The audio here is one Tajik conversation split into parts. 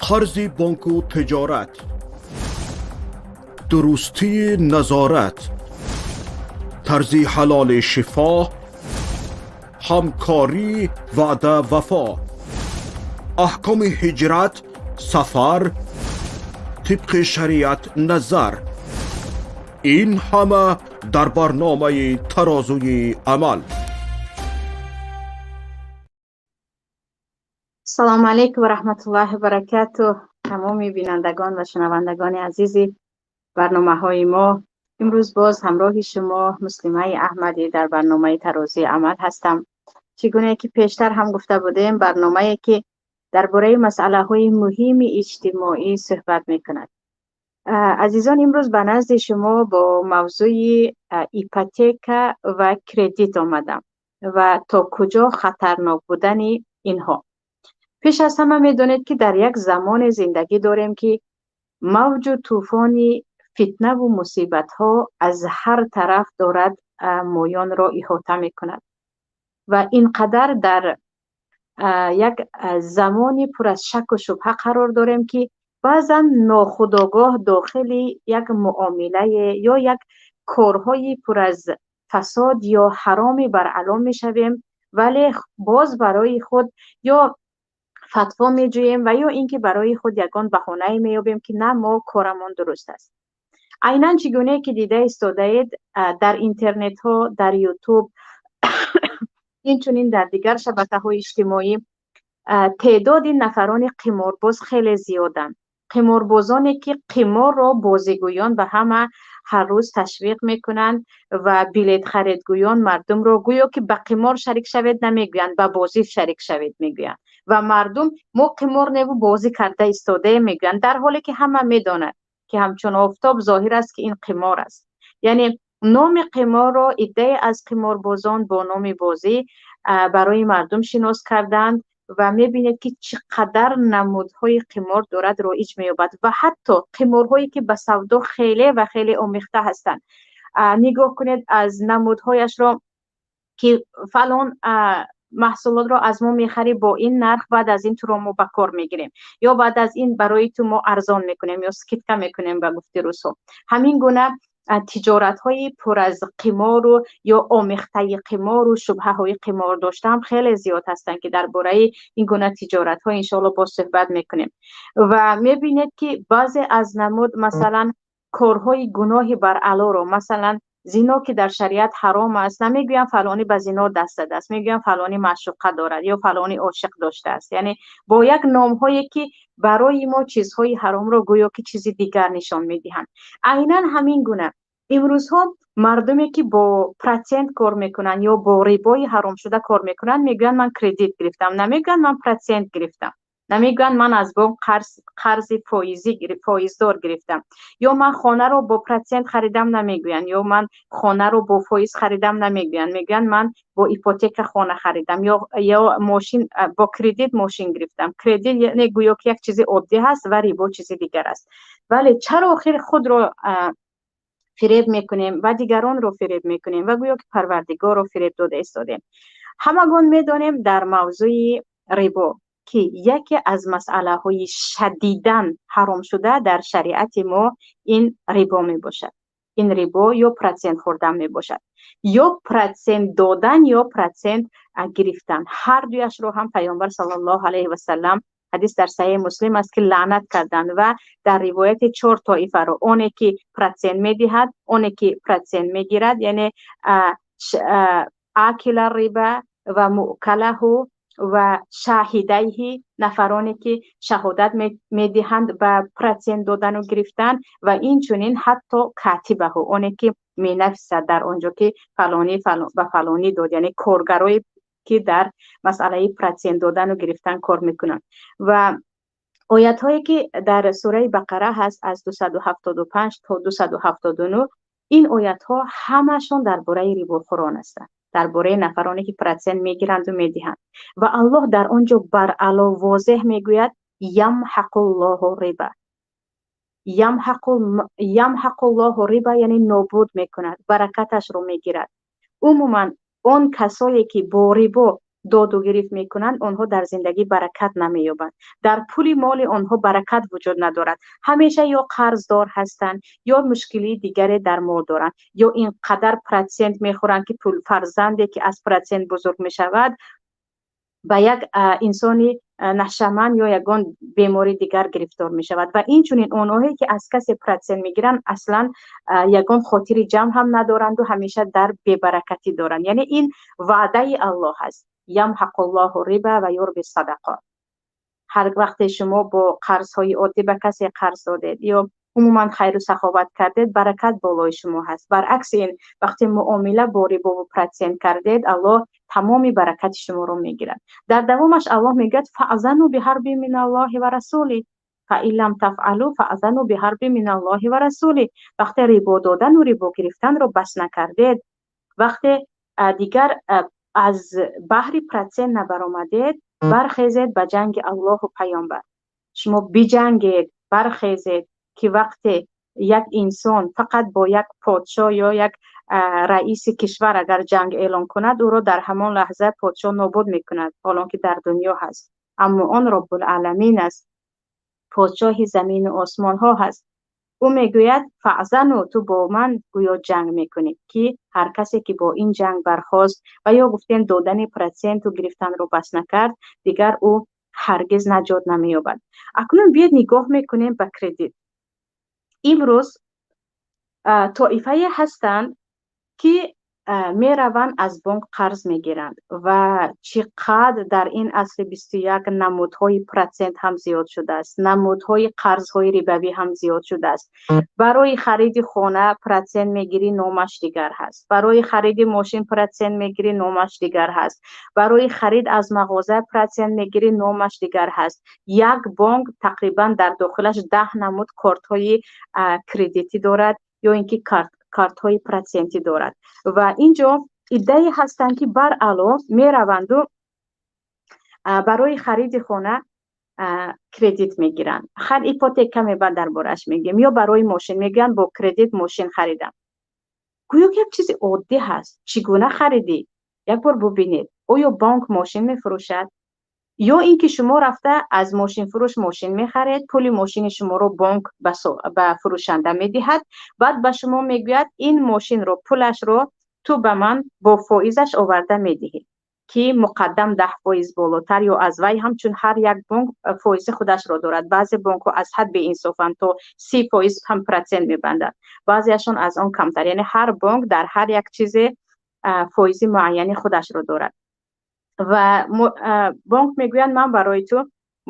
Қарзи бонку тиҷорат, дурустии назорат, тарзи ҳалоли шифо, ҳамкорӣ, ваъда, вафо, аҳкоми ҳиҷрат, сафар тибқи шариат назар. Ин ҳама дар барномаи «Тарозуи амал». Салому алайкум ва раҳматуллоҳи ва баракату. Тамоми бинандагон ва шунавандагони азизи барномаҳои мо, имрӯз боз ҳамроҳи шумо Муслимаи Аҳмадӣ дар барномаи «Тарозуи амал» ҳастам. Чӣ гуна ки пештар ҳам гуфта будем, барномае ки дар бораи масъалаҳои муҳими иҷтимоӣ суҳбат мекунад. Азизон, имрӯз ба назди шумо бо мавзӯи ипотека ва кредит омадам ва то куҷо хатарнок будани инҳо. Пеш аз ҳама медонед, ки дар як замоне зиндагӣ дорем, ки мавҷу тӯфони фитнаву мусибатҳо аз ҳар тараф дорад моёнро иҳота мекунад ва ин қадар дар як замони пур аз шаку шубҳа қарор дорем, ки баъзан нохудогоҳ дохили як муомилае ё як корҳои пур аз фасод ё ҳароми баръало мешавем, вале боз барои худ ё фатво меҷӯем ва ё ин ки барои худ ягон баҳонае меёбем, ки на, мо корамон дуруст аст. Айнан чӣ гунае ки дида истодаед, дар интернетҳо, дар Ютуб, инчунин дар дигар шабакаҳои иҷтимоӣ теъдоди нафарони қиморбоз хеле зиёданд. Қиморбозоне ки қиморро бозигӯён ба ҳама ҳар рӯз ташвиқ мекунанд ва билетхаридгӯён мардумро гӯё ки ба қимор шарик шавед намегӯянд, ба бозӣ шарик шавед мегӯянд ва мардум мо қимор неву бозӣ карда истодаем мегӯянд, дар ҳоле ки ҳама медонад, ки ҳамчун офтоб зоҳир аст, ки ин қимор аст. Яъне номи қиморро иддае аз қиморбозон бо номи бозӣ барои мардум шинос карданд ва мебинед, ки чӣ қадар намудҳои қимор дорад роиҷ меёбад ва ҳатто қиморҳое ки ба савдо хеле ва хеле омехта ҳастанд. Нигоҳ кунед аз намудҳояшро, ки фалон маҳсулотро аз мо мехарӣ бо ин нарх, баъд аз ин туро мо ба кор мегирем ё баъд аз ин барои ту мо арзон мекунем ё скидка мекунем, ба гуфти русҳо. Ҳамин гуна тиҷоратҳои пур аз қимору ё омехтаи қимору шубҳаҳои қимор доштаам хеле зиёд ҳастанд, ки дар бораи ин гуна тиҷоратҳо иншоалло боз суҳбат мекунем. Ва мебинед, ки баъзе аз намуд, масалан, корҳои гуноҳи баръалоро, масалан зино, ки дар шариат ҳаром аст, намегӯянд фалонӣ ба зино даст задааст, мегӯянд фалонӣ маъшуқа дорад ё фалонӣ ошиқ доштааст. Яъне бо як номҳое ки барои мо чизҳои ҳаромро гӯё ки чизи дигар нишон медиҳанд. Айнан ҳамин гуна имрӯзҳо мардуме ки бо процент кор мекунанд ё бо рибои ҳаромшуда кор мекунанд, мегӯянд ман кредит гирифтам, намегӯянд ман процент гирифтам, намегӯянд ман аз бонк қарзи фоизӣ, фоиздор гирифтам ё ман хонаро бо процент харидам намегӯянд, ё ман хонаро бо фоиз харидам намегӯянд, мегӯянд ман бо ипотека хона харидам ё мошин, бо кредит мошин гирифтам. Кредит яъне гӯё ки як чизи оддӣ ҳаст ва рибо чизи дигар аст. Вале чаро охир худро фиреб мекунем ва дигаронро фиреб мекунем ва гӯё ки Парвардигорро фиреб дода истодем? Ҳамагон медонем дар мавзӯи рибо, ки яке аз масъалаҳои шадидан ҳаромшуда дар шариати мо ин рибо мебошад. Ин рибо ё процент хӯрдан мебошад, ё процент додан, ё процент гирифтан. Ҳар дуяшро ҳам Паёмбар саллаллоҳу алайҳи васаллам, ҳадис дар Саҳеҳи Муслим аст, ки лаънат карданд ва дар ривояти чор тоифаро: оне ки процент медиҳад, оне ки процент мегирад, яъне акила риба ва муъкалаҳу ва шаҳидайҳи, нафароне ки шаҳодат медиҳанд ба процент додану гирифтан, ва инчунин ҳатто катибаҳу, оне ки менависад дар он ҷо, ки фалонӣ ба фалонӣ дод, яъне коргарое ки дар масъалаи процент додану гирифтан кор мекунанд. Ва оятҳое ки дар сураи Бақара ҳаст, аз 275 то 279, ин оятҳо ҳамашон дар бораи рибохӯрон ҳастанд, дар бораи нафароне ки процент мегиранду медиҳанд. Ва Аллоҳ дар он ҷо баръало возеҳ мегӯяд: ямҳақуллоҳу риба, ямҳақуллоҳу риба, яъне нобуд мекунад, баракаташро мегирад. Умуман он касое ки бо рибо Доду гирифт мекунанд, онҳо дар зиндагӣ баракат намеёбанд, дар пули моли онҳо баракат вуҷуд надорад. Ҳамеша ё қарздор ҳастанд, ё мушкилии дигаре дар мол доранд, ё ин қадар процент мехӯранд, ки пул фарзанде ки аз процент бузург мешавад, ба як инсони нашъаманд ё ягон бемори дигар гирифтор мешавад. Ва инчунин онҳое ки аз касе процент мегиранд, аслан ягон хотири ҷамъ ҳам надоранду ҳамеша дар бебаракатӣ доранд. Яъне ин ваъдаи Аллоҳ аст: ямҳақуллоҳу риба ва юрби садақот. Ҳар вақте шумо бо қарзҳои оддӣ ба касе қарз додед ё умуман хайру саховат кардед, баракат болои шумо ҳаст. Баръакси ин, вақте муомила бо рибову процент кардед, Аллоҳ тамоми баракати шуморо мегирад. Дар давомаш Аллоҳ мегӯяд: фаъзану биҳарби миналлоҳи ва расули фа ин лам тафъалу фаъзану биҳарби миналлоҳи ва расули. Вақте рибо додану рибо гирифтанро бас накардед, вақте дигар аз баҳри процент набаромадед, бархезед ба ҷанги Аллоҳу паёмбар. Шумо биҷангед, бархезед, ки вақте як инсон фақат бо як подшоҳ ё як раиси кишвар агар ҷанг эълон кунад, ӯро дар ҳамон лаҳза подшоҳ нобуд мекунад, ҳолон ки дар дунё ҳаст. Аммо он Роббулъаламин аст, подшоҳи замину осмонҳо ҳаст. Ӯ мегӯяд: фаъзану, ту бо ман гӯё ҷанг мекунӣ, ки ҳар касе ки бо ин ҷанг бархост ва ё гуфтем додани проценту гирифтанро бас накард, дигар ӯ ҳаргиз наҷот намеёбад. Акнун биёед нигоҳ мекунем ба кредит. Имрӯз тоифае ҳастанд, ки мераванд, аз бонк қарз мегиранд, ва чӣ қадр дар ин асри 21 намудҳои процент ҳам зиёд шудааст, намудҳои қарзҳои рибавӣ ҳам зиёд шудааст. Барои хариди хона процент мегирӣ, номаш дигар ҳаст. Барои хариди мошин процент мегирӣ, номаш дигар ҳаст. Барои харид аз мағоза процент мегирӣ, номаш дигар ҳаст. Як бонк тақрибан дар дохилаш 10 намуд кортҳои кредитӣ дорад ё ин ки картҳои процентӣ дорад. Ва инҷо иддае ҳастанд, ки баръало мераванду барои хариди хона кредит мегиранд. Хар ипотека мебад, дар борааш мегӯем, ё барои мошин мегӯянд, бо кредит мошин харидам, гӯё ки як чизи оддӣ ҳаст. Чӣ гуна харидӣ? Як бор бубинед, оё бонк мошин мефурӯшад, ё ин ки шумо рафта аз мошинфурӯш мошин мехаред, пули мошини шуморо бонк ба фурӯшанда медиҳад, баъд ба шумо мегӯяд: ин мошинро пулашро ту ба ман бо фоизаш оварда медиҳӣ, ки муқаддам 10% болотар ё аз вай ҳам, чун ҳар як бонк фоизи худашро дорад. Баъзе бонкҳо аз ҳад беинсофанд, то 30% ҳам процент мебанданд, баъзеашон аз он камтар. Яъне ҳар бонк дар ҳар як чизе фоизи муайяни худашро дорад. Ва бонк мегӯяд: ман барои ту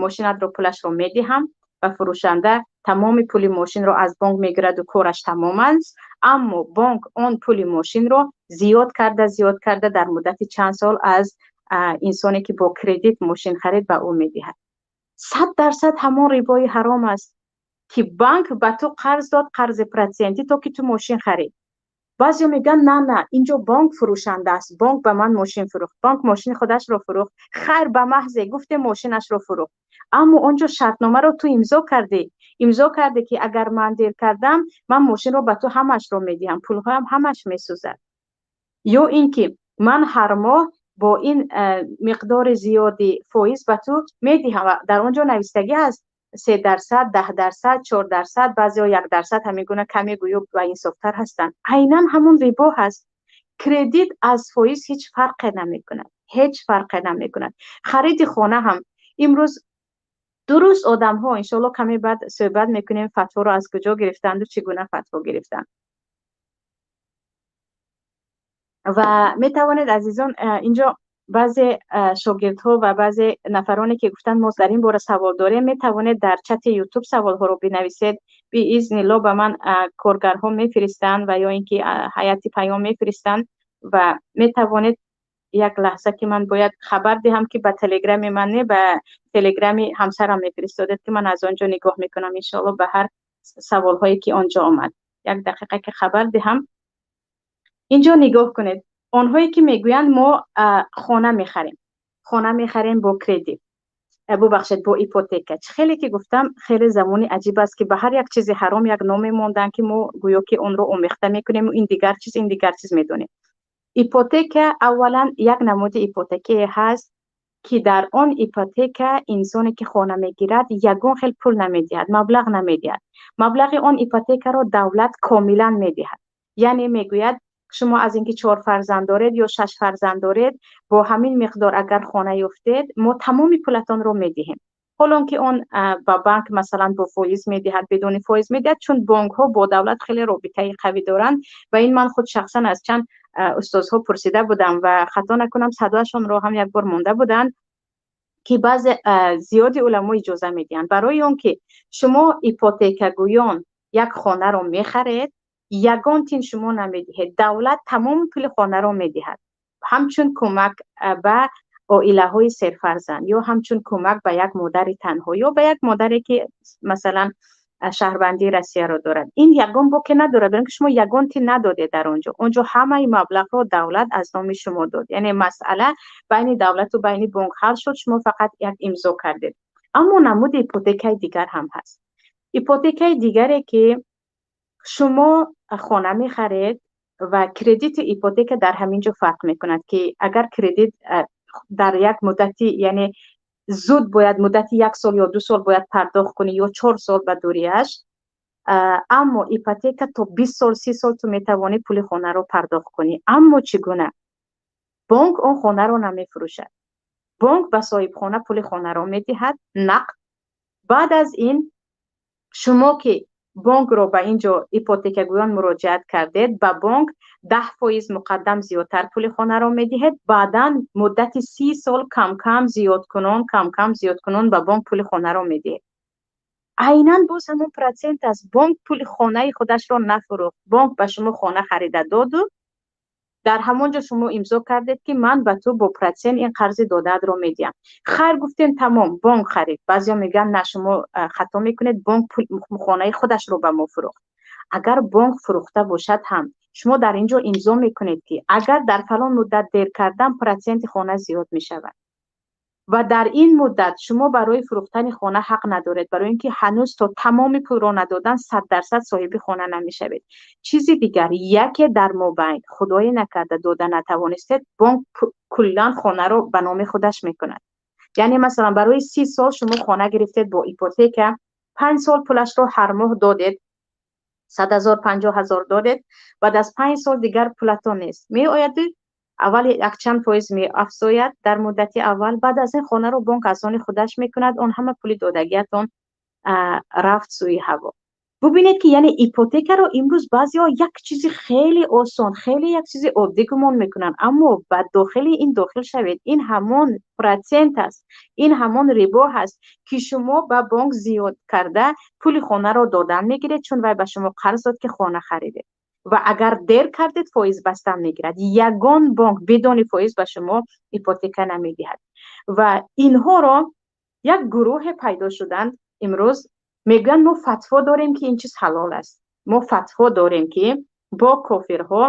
мошинатро пулашро медиҳам, ва фурӯшанда тамоми пули мошинро аз бонк мегираду кораш тамом аст. Аммо бонк он пули мошинро зиёд карда, зиёд карда, дар муддати чанд сол аз инсоне ки бо кредит мошин харид ба ӯ медиҳад. 100% ҳамон рибои ҳаром аст, ки банк ба ту қарз дод, қарзи процентӣ, то ки ту мошин харид. Баъзеҳо мегӯянд: на, на, инҷо бонк фурӯшанда аст, бонк ба ман мошин фурӯхт. Бонк мошини худашро фурӯхт? Хайр, ба маҳзе гуфтем, мошинашро фурӯхт, аммо он ҷо шартномаро ту имзо кардӣ, имзо кардӣ, ки агар ман дер кардам, ман мошинро ба ту ҳамашро медиҳам, пулҳоям ҳамаш месӯзад, ё ин ки ман ҳар моҳ бо ин миқдори зиёди фоиз ба ту медиҳам. Ва дар он ҷо навистагӣ аст: 3%, 10%, 4%, баъзеҳо 1%. Ҳамин гуна каме гӯё ба инсофтар ҳастанд. Айнан ҳамон рибо ҳаст. Кредит аз фоиз ҳеҷ фарқе намекунад, ҳеҷ фарқе намекунад. Хариди хона ҳам имрӯз дуруст одамҳо, иншоалло, каме баъд суҳбат мекунем, фатворо аз куҷо гирифтанду чӣ гуна фатво гирифтанд. Ва метавонед, азизон, инҷо баъзе шогирдҳо ва баъзе нафароне ки гуфтанд мо дар ин бора савол дорем, метавонед дар чати Ютуб саволҳоро бинависед. Биизнилло, ба ман коргарҳо мефиристанд ва ё ин ки ҳайати паём мефиристанд. Ва метавонед, як лаҳза, ки ман бояд хабар диҳам, ки ба Телеграми ман не, ба Телеграми ҳамсарам мефиристодед, ки ман аз он ҷо нигоҳ мекунам, иншоалло, ба ҳар саволҳое ки он ҷо омад. Як дақиқа, ки хабар диҳам. Инҷо нигоҳ кунед, онҳое ки мегӯянд мо хона мехарем, хона мехарем бо кредит, бубахшед, бо ипотека. Чӣ хеле ки гуфтам, хеле замони аҷиб аст, ки ба ҳар як чизи ҳаром як номе монданд, ки мо гӯё ки онро омехта мекунем, ин дигар чиз, ин дигар чиз медонем. Ипотека аввалан як намуди ипотекае ҳаст, ки дар он ипотека инсоне ки хона мегирад, ягон хел пул намедиҳад, маблағ намедиҳад. Маблағи он ипотекаро давлат комилан медиҳад. Яъне мегӯяд, шумо аз инки чор фарзанд доред ё шаш фарзанд доред, бо ҳамин миқдор агар хона ёфтед, мо тамоми пулатонро медиҳем. Ҳолон ки он ба банк масалан бо фоиз медиҳад, бидуни фоиз медиҳад, чун бонкҳо бо давлат хеле робитаи қавӣ доранд. Ва ин ман худ шахсан аз чанд устозҳо пурсида будам ва хато накунам, садояшонро ҳам як бор монда буданд, ки баъзе зиёди уламо иҷоза медиҳанд. Барои он ки шумо ипотекагӯён як хонаро мехаред, ягон тин шумо намедиҳед, давлат тамоми пули хонаро медиҳад, ҳамчун кӯмак ба оилаҳои серфарзанд ё ҳамчун кӯмак ба як модари танҳо ё ба як модаре ки масалан шаҳрвандии Россияро дорад. Ин ягон боке надорад, барои ки шумо ягон тин надодед дар он ҷо. Он ҷо ҳамаи маблағро давлат аз номи шумо дод. Яъне масъала байни давлату байни бонк ҳал шуд, шумо фақат як имзо кардед. Аммо намуди ипотекаи дигар ҳам ҳаст. Ипотекаи дигаре ки шумо хона мехаред ва кредиту ипотека дар ҳамин ҷо фарқ мекунад, ки агар кредит дар як муддати, яъне зуд бояд, муддати як сол ё 2 сол бояд пардохт кунӣ ё 4 сол ба дуриаш, аммо ипотека то 20 сол, 30 сол ту метавонӣ пули хонаро пардохт кунӣ. Аммо чӣ гуна? Бонк он хонаро намефурӯшад. Бонк ба соҳибхона пули хонаро медиҳад нақд. Баъд аз ин шумо ки бонкро ба ин ҷо ипотекагӯён муроҷиат кардед, ба бонк 10% муқаддам зиёдтар пули хонаро медиҳед. Баъдан муддати 30 сол камкам зиёдкунон, камкам зиёдкунон ба бонк пули хонаро медиҳед. Айнан боз ҳамон процент аст. Бонк пули хонаи худашро нафурӯхт, бонк ба шумо хона харида доду дар ҳамон ҷо шумо имзо кардед, ки ман ба ту бо процент ин қарзи додаатро медиҳам. Хайр, гуфтем, тамом, бонк харид. Баъзеҳо мегӯянд, на, шумо хато мекунед, бонк хонаи худашро ба мо фурӯхт. Агар бонк фурӯхта бошад ҳам, шумо дар ин ҷо имзо мекунед, ки агар дар фалон муддат дер кардам, проценти хона зиёд мешавад. Ва дар ин муддат шумо барои фурӯхтани хона ҳақ надоред, барои ин ки ҳанӯз то тамоми пулро надодан 100% соҳиби хона намешавед. Чизи дигар, яке дар мобайн худое накарда дода натавонистед, бонк куллан хонаро ба номи худаш мекунад. Яъне масалан барои 30 сол шумо хона гирифтед бо ипотека, 5 сол пулашро ҳар моҳ додед, 100 0, 50 0 додед. Баъд аз 5 сол дигар пулатон нест. Меояду аввал якчанд фоиз меафзояд дар муддати аввал, баъд аз ин хонаро бонк аз они худаш мекунад. Он ҳама пули додагиатон рафт сӯи ҳаво. Бубинед, ки яъне ипотекаро имрӯз баъзеҳо як чизи хеле осон, хеле як чизи оддӣ гумон мекунанд, аммо ба дохили ин дохил шавед, ин ҳамон процент аст, ин ҳамон рибо ҳаст, ки шумо ба бонк зиёд карда пули хонаро додан мегиред, чун вай ба шумо қарз дод, ки хона харидед. Ва агар дер кардед, фоиз бастан мегирад. Ягон бонк бидуни фоиз ба шумо ипотека намедиҳад. Ва инҳоро як гурӯҳе пайдо шуданд имрӯз, мегӯянд, мо фатво дорем, ки ин чиз ҳалол аст, мо фатво дорем, ки бо кофирҳо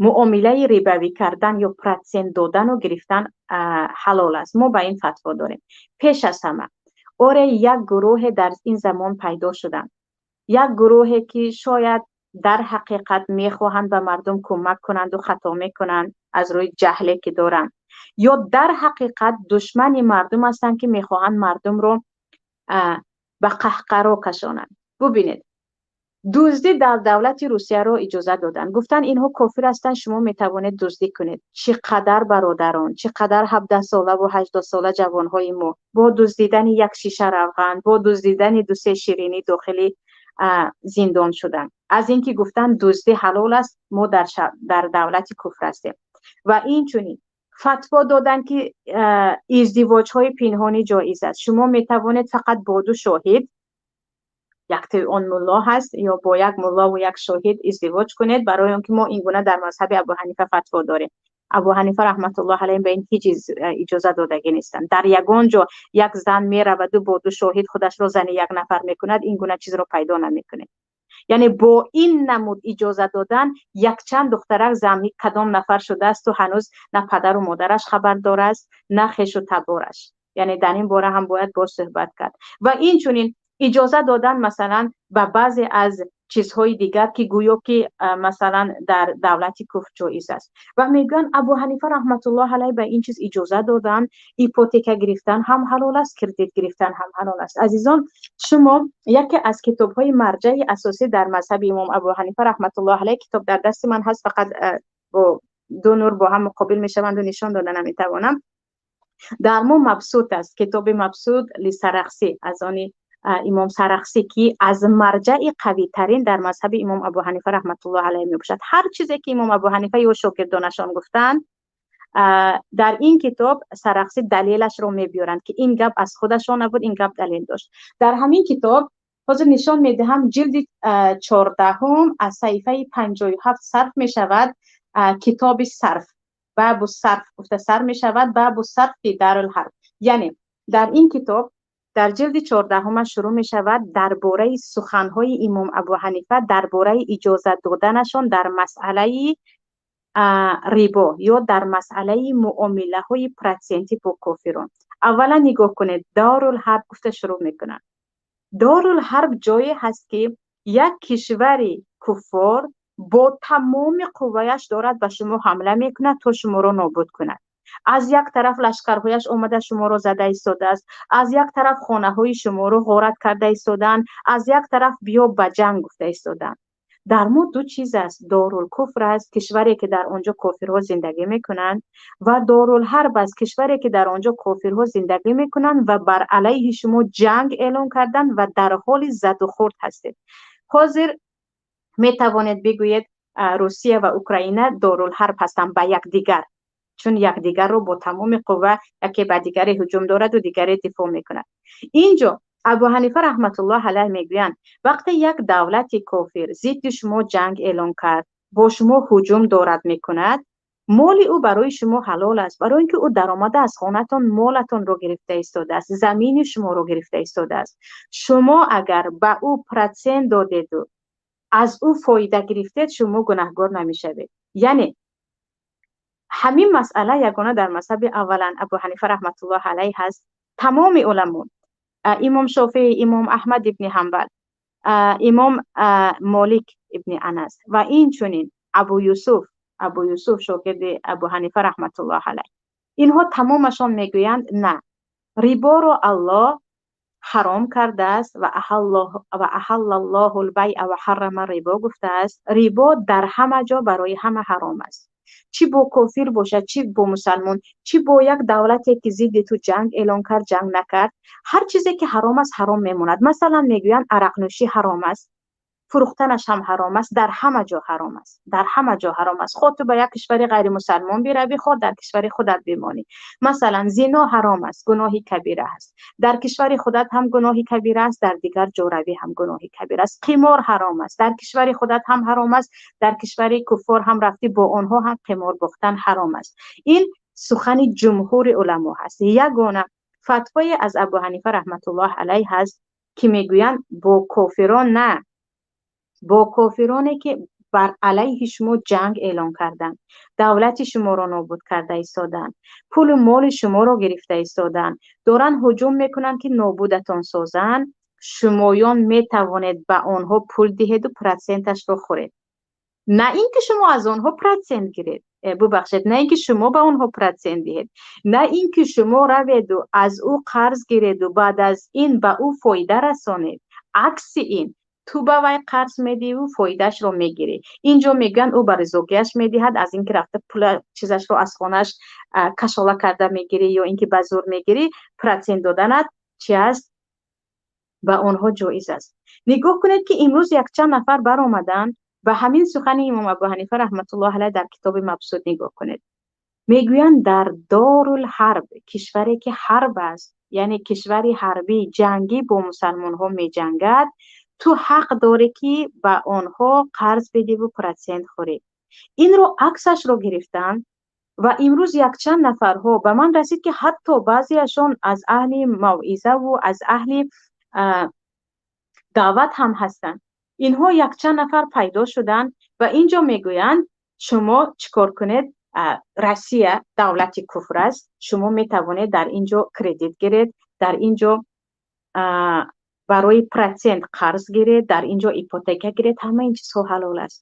муомилаи рибавӣ кардан ё процент додану гирифтан ҳалол аст, мо ба ин фатво дорем. Пеш аз ҳама, оре, як гурӯҳе дар ин замон пайдо шуданд, як гурӯҳе ки шояд дар ҳақиқат мехоҳанд ба мардум кӯмак кунанду хато мекунанд аз рӯи ҷаҳле ки доранд, ё дар ҳақиқат душмани мардум ҳастанд, ки мехоҳанд мардумро ба қаҳқаро кашонанд. Бубинед, дуздӣ дар давлати Русияро иҷозат доданд. Гуфтанд, инҳо кофир ҳастанд, шумо метавонед дуздӣ кунед. Чӣ қадар бародарон, чӣ қадар 17-солаву 18-сола ҷавонҳои мо бо дуздидани як шиша равған, бо дуздидани дусе ширинӣ дохили зиндон шуданд, аз ин ки гуфтанд, дуздӣ ҳалол аст, мо дар давлати куфр ҳастем. Ва инчунин фатво доданд, ки издивоҷҳои пинҳонӣ ҷоиз аст, шумо метавонед фақат бо ду шоҳид, яктои он мулло ҳаст, ё бо як муллову як шоҳид издивоҷ кунед, барои он ки мо ин гуна дар мазҳаби Абу Ҳанифа фатво дорем. Абу Ҳанифа раҳматуллоҳ алайҳ ба ин ҳеҷ иҷоза додагӣ нестанд. Дар ягон ҷо як зан мераваду бо ду шоҳид худашро зани як нафар мекунад, ин гуна чизро пайдо намекунед. Яъне бо ин намуд иҷоза додан, якчанд духтарак зани кадом нафар шудаасту ҳанӯз на падару модараш хабардор аст, на хешу табораш. Яъне дар ин бора ҳам бояд боз суҳбат кард. Ва инчунин иҷоза додан масалан ба баъзе аз Чизҳои дигар, ки гӯё ки, масалан, дар давлати куфр ҷоиз аст. Ва мегӯянд, Абу Ҳанифа раҳматуллоҳ алайҳ ба ин чиз иҷоза доданд, ипотека гирифтан ҳам ҳалол аст, кредит гирифтан ҳам ҳалол аст. Азизон, шумо яке аз китобҳои марҷаи асосӣ дар мазҳаби имом Абу Ҳанифа раҳматуллоҳ алайҳ, китоб дар дасти ман ҳаст, фақат бо ду нур бо ҳам муқобил мешаванду нишон дода наметавонам. Дар мо Мабсут аст, китоби Мабсут Лисарахсӣ, аз они имом Сарахсӣ, ки аз марҷаи қавитарин дар мазҳаби имом Абу Ҳанифа раҳматуллоҳ алайҳ мебошад. Ҳар чизе ки имом Абу Ҳанифа ё шогирдонашон гуфтанд, дар ин китоб Сарахсӣ далелашро мебиёранд, ки ин гап аз худашон набуд, ин гап далел дошт. Дар ҳамин китоб ҳозир нишон медиҳам, ҷилди 14-ум, аз саҳифаи 57 сарф мешавад, китоби сарф, бабу сарф гуфта сар мешавад, бабу сарф фи дарулҳарб. Яъне дар ин китоб дар ҷилди 14-ума шурӯъ мешавад дар бораи суханҳои имом Абу Ҳанифа дар бораи иҷозат доданашон дар масъалаи рибо ё дар масъалаи муомилаҳои процентӣ бо кофирон. Аввалан нигоҳ кунед, дорулҳарб гуфта шурӯъ мекунанд. Дорулҳарб ҷое ҳаст, ки як кишвари куффор бо тамоми қувваяш дорад ба шумо ҳамла мекунад, то шуморо нобуд кунад. Аз як тараф лашкарҳояш омада шуморо зада истодааст, аз як тараф хонаҳои шуморо ғорат карда истодаанд, аз як тараф биё ба ҷанг гуфта истодаанд. Дар мо ду чиз аст: дорулкуфр аст, кишваре ки дар он ҷо кофирҳо зиндагӣ мекунанд, ва дорулҳарб аст, кишваре ки дар он ҷо кофирҳо зиндагӣ мекунанд ва бар алайҳи шумо ҷанг эълон карданд ва дар ҳоли задухӯрд ҳастед. Ҳозир метавонед бигӯед, Русия ва Украина дорулҳарб ҳастанд ба якдигар, чун якдигарро бо тамоми қувва яке ба дигаре ҳуҷум дораду дигаре дифоъ мекунад. Инҷо Абу Ҳанифа раҳматуллоҳ алайҳ мегӯянд, вақте як давлати кофир зидди шумо ҷанг эълон кард, бо шумо ҳуҷум дорад мекунад, моли ӯ барои шумо ҳалол аст, барои ин ки ӯ даромада аз хонатон молатонро гирифта истодааст, замини шуморо гирифта истодааст. Шумо агар ба ӯ процент додеду аз ӯ фоида гирифтед, шумо гунаҳгор намешавед. Яъне ҳамин масъала ягона дар мазҳаби аввалан Абу Ҳанифа раҳматуллоҳ алайҳ ҳаст. Тамоми уламо, имом Шофеӣ, имом Аҳмад ибни Ҳанбал, имом Молик ибни Анас ва инчунин Абу Юсуф, Абу Юсуф шогирди Абу Ҳанифа раҳматуллоҳ алайҳ, инҳо тамомашон мегӯянд, на, риборо Аллоҳ ҳаром кардааст ва аҳаллаллоҳу лбайъа ва ҳаррама рибо гуфтааст. Рибо дар ҳама ҷо барои ҳама ҳаром аст, чӣ бо кофир бошад, чӣ бо мусалмон, чӣ бо як давлате ки зидди ту ҷанг эълон кард, ҷанг накард. Ҳар чизе ки ҳаром аст, ҳаром мемонад. Масалан, мегӯянд, арақнӯшӣ ҳаром аст, фурӯхтанаш ҳам ҳаром аст, дар ҳама ҷо ҳаром аст, дар ҳама ҷо ҳаром аст, хоҳ ту ба як кишвари ғайримусалмон биравӣ, хоҳ дар кишвари худат бимонӣ. Масалан, зино ҳаром аст, гуноҳи кабира аст, дар кишвари худат ҳам гуноҳи кабира аст, дар дигар ҷо равӣ ҳам гуноҳи кабира аст. Қимор ҳаром аст, дар кишвари худат ҳам ҳаром аст, дар кишвари куффор ҳам рафтӣ, бо онҳо ҳам қимор бохтан ҳаром аст. Ин сухани ҷумҳури уламо ҳаст. Ягона фатвое аз Абу Ҳанифа раҳматуллоҳ алайҳ ҳаст, ки мегӯянд, бо кофирон на, бо кофироне ки бар алайҳи шумо ҷанг эълон карданд, давлати шуморо нобуд карда истоданд, пулу моли шуморо гирифта истоданд, доранд ҳуҷум мекунанд, ки нобудатон созанд, шумоён метавонед ба онҳо пул диҳеду проценташро хӯред. На ин ки шумо аз онҳо процент гиред, бубахшед, на ин ки шумо ба онҳо процент диҳед, на ин ки шумо раведу аз ӯ қарз гиреду баъд аз ин ба ӯ фоида расонед. Акси ин, ту ба вай қарз медиҳиву фоидаашро мегирӣ. Инҷо мегӯянд, ӯ ба ризогиаш медиҳад, аз ин ки рафта пула чизашро аз хонааш кашола карда мегирӣ ё ин ки ба зур мегирӣ, процент доданат чи аст, ба онҳо ҷоиз аст. Нигоҳ кунед, ки имрӯз якчанд нафар баромаданд ба ҳамин сухани имом Абу Ҳанифа раҳматуллоҳ алайҳ дар китоби Мабсуд. Нигоҳ кунед, мегӯянд, дар дорулҳарб, кишваре ки ҳарб аст, яъне кишвари ҳарбӣ, ҷангӣ, бо мусалмонҳо меҷангад, ту ҳақ дорӣ, ки ба онҳо қарз бидиву процент хӯрӣ. Инро аксашро гирифтанд ва имрӯз якчанд нафарҳо ба ман расид, ки ҳатто баъзеашон аз аҳли мавъизаву аз аҳли даъват ҳам ҳастанд. Инҳо якчанд нафар пайдо шуданд ва инҷо мегӯянд, шумо чӣ кор кунед, Россия давлати куфр аст, шумо метавонед дар ин ҷо кредит гиред, дар ин ҷо. Барои процент қарз гиред, дар ин ҷо ипотека гиред, ҳама ин чизҳо ҳалол аст.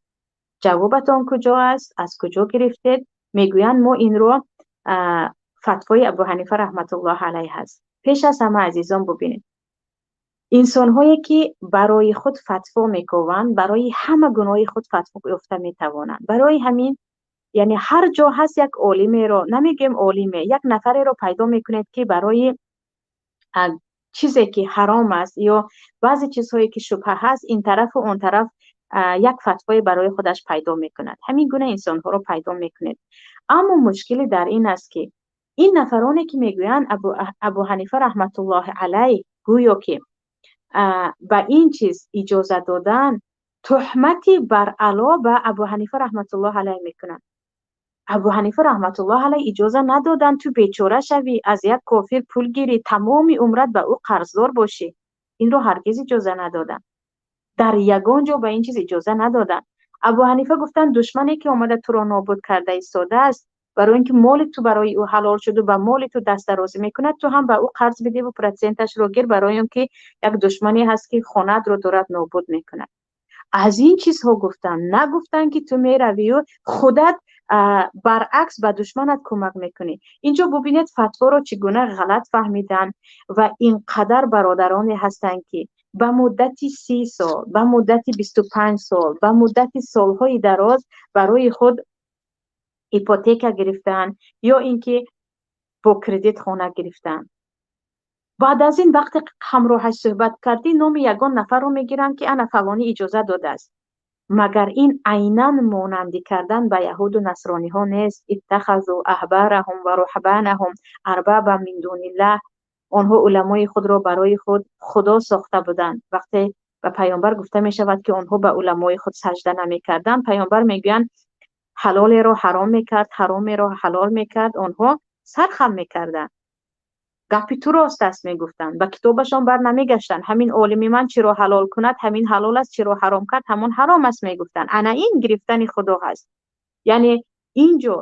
Ҷавобатон куҷо аст? Аз куҷо гирифтед? Мегӯянд, мо инро фатвои Абу Ҳанифа раҳматуллоҳ алайҳ аст. Пеш аз ҳама, азизон, бубинед, инсонҳое ки барои худ фатво мекованд, барои ҳама гуноҳи худ фатво ёфта метавонанд. Барои ҳамин, яъне, ҳар ҷо ҳаст, як олимеро, намегӯем олиме, як нафареро пайдо мекунед, ки барои чизе ки ҳаром аст ё баъзе чизҳое ки шубҳа ҳаст, ин тарафу он тараф як фатвое барои худаш пайдо мекунад. Ҳамин гуна инсонҳоро пайдо мекунед. Аммо мушкиле дар ин аст, ки ин нафароне ки мегӯянд, Абу Ҳанифа раҳматуллоҳи алайҳ гӯё ки ба ин чиз иҷоза додан, туҳмати баръало ба Абу Ҳанифа раҳматуллоҳ алайҳ мекунанд. Абу Ҳанифа раҳматуллоҳ алайҳ иҷоза надоданд ту бечора шавӣ, аз як кофир пул гирӣ, тамоми умрат ба ӯ қарздор бошӣ. Инро ҳаргиз иҷоза надоданд. Дар ягон ҷо ба ин чиз иҷоза надоданд. Абу Ҳанифа гуфтанд, душмане ки омада туро нобуд карда истодааст, барои ин ки моли ту барои ӯ ҳалол шуду ба моли ту дастдарозӣ мекунад, ту ҳам ба ӯ қарз бидеву проценташро гир, барои он ки як душмане ҳаст, ки хонаатро дорад нобуд мекунад. Аз ин чизҳо гуфтанд, нагуфтанд, ки ту меравию худат баръакс ба душманат кӯмак мекунӣ. Инҷо бубинед, фатворо чӣ гуна ғалат фаҳмиданд. Ва инқадар бародароне ҳастанд, ки ба муддати 30 сол, ба муддати 25 сол, ба муддати солҳои дароз барои худ ипотека гирифтаанд ё ин ки бо кредит хона гирифтаанд. Баъд аз ин, вақте ҳамроҳаш суҳбат кардӣ, номи ягон нафарро мегиранд, ки ана фалонӣ иҷоза додааст. Магар ин айнан монандӣ кардан ба яҳуду насрониҳо нест? Иттахазу аҳбараҳум ва руҳбанаҳум арбаба мин дуниллаҳ. Онҳо уламои худро барои худ худо сохта буданд. Вақте ба паёмбар гуфта мешавад, ки онҳо ба уламои худ сажда намекарданд, паёмбар мегӯянд, ҳалолеро ҳаром мекард, ҳаромеро ҳалол мекард, онҳо сархам мекарданд, гапи ту рост аст мегуфтанд, ба китобашон бар намегаштанд. Ҳамин олими ман чиро ҳалол кунад, ҳамин ҳалол аст, чиро ҳаром кард, ҳамон ҳаром аст мегуфтанд. Ана ин гирифтани худо ҳаст. Яъне, инҷо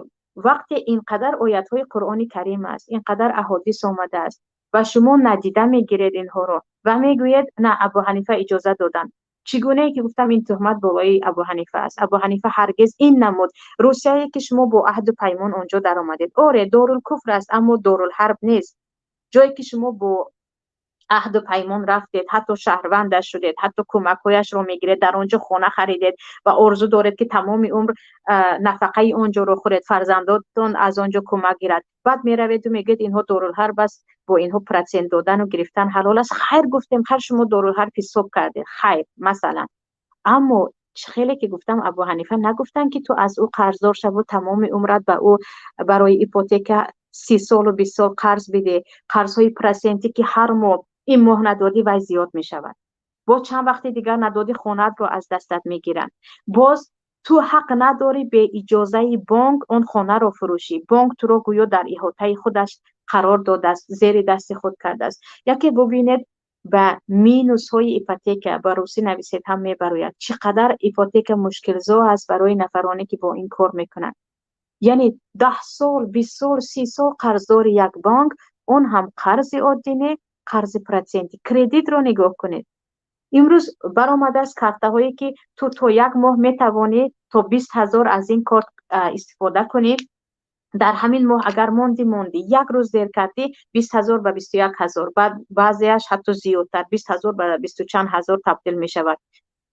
вақте ин қадар оятҳои Қуръони Карим аст, ин қадар аҳодис омадааст ва шумо надида мегиред инҳоро ва мегӯед, на, Абу Ҳанифа иҷоза доданд. Чӣ гунае ки гуфтам, ин туҳмат болои Абу Ҳанифа аст. Абу Ҳанифа ҳаргиз ин намуд. Русияе ки шумо бо аҳду паймон онҷо даромадед, оре, дорулкуфр аст, аммо дорулҳарб нест. Ҷое ки шумо бо аҳду паймон рафтед, ҳатто шаҳрвандаш шудед, ҳатто кӯмакҳояшро мегиред, дар он ҷо хона харидед ва орзу доред, ки тамоми умр нафақаи он ҷоро хӯред, фарзандотон аз он ҷо кӯмак гирад, баъд мераведу мегӯед, инҳо дорулҳарб аст, бо инҳо процент додану гирифтан ҳалол аст. Хайр, гуфтем, хайр, шумо дорулҳарб ҳисоб кардед, хайр, масалан. Аммо хеле ки гуфтам, Абу Ҳанифа нагуфтанд, ки ту аз ӯ қарздор шаву тамоми умрат ба ӯ барои ипотека 30 солу 20 сол қарз бидеҳ. Қарзҳои процентӣ, ки ҳар моҳ, ин моҳ надодӣ, вай зиёд мешавад, боз чанд вақти дигар надодӣ, хонаатро аз дастат мегиранд. Боз ту ҳақ надорӣ бе иҷозаи бонк он хонаро фурӯшӣ. Бонк туро гӯё дар иҳотаи худаш қарор додааст, зери дасти худ кардааст. Яке бубинед, ба минусҳои ипотека ба русӣ нависед ҳам мебарояд, чӣ қадар ипотека мушкилзо аст барои нафароне, ки бо ин кор мекунанд. Яъне, 10 сол, 20 сол, 30 сол қарздори як бонк, он ҳам қарзи оддӣ не, қарзи процентӣ. Кредитро нигоҳ кунед. Имрӯз баромадааст картаҳое, ки ту то як моҳ метавонӣ то 20 000 аз ин корт истифода кунӣ. Дар ҳамин моҳ агар монди, монди, як рӯз дер кардӣ, 20 000 ба 21 000, баъд баъзеаш ҳатто зиёдтар, 20 000 ба бисту чанд ҳазор табдил мешавад.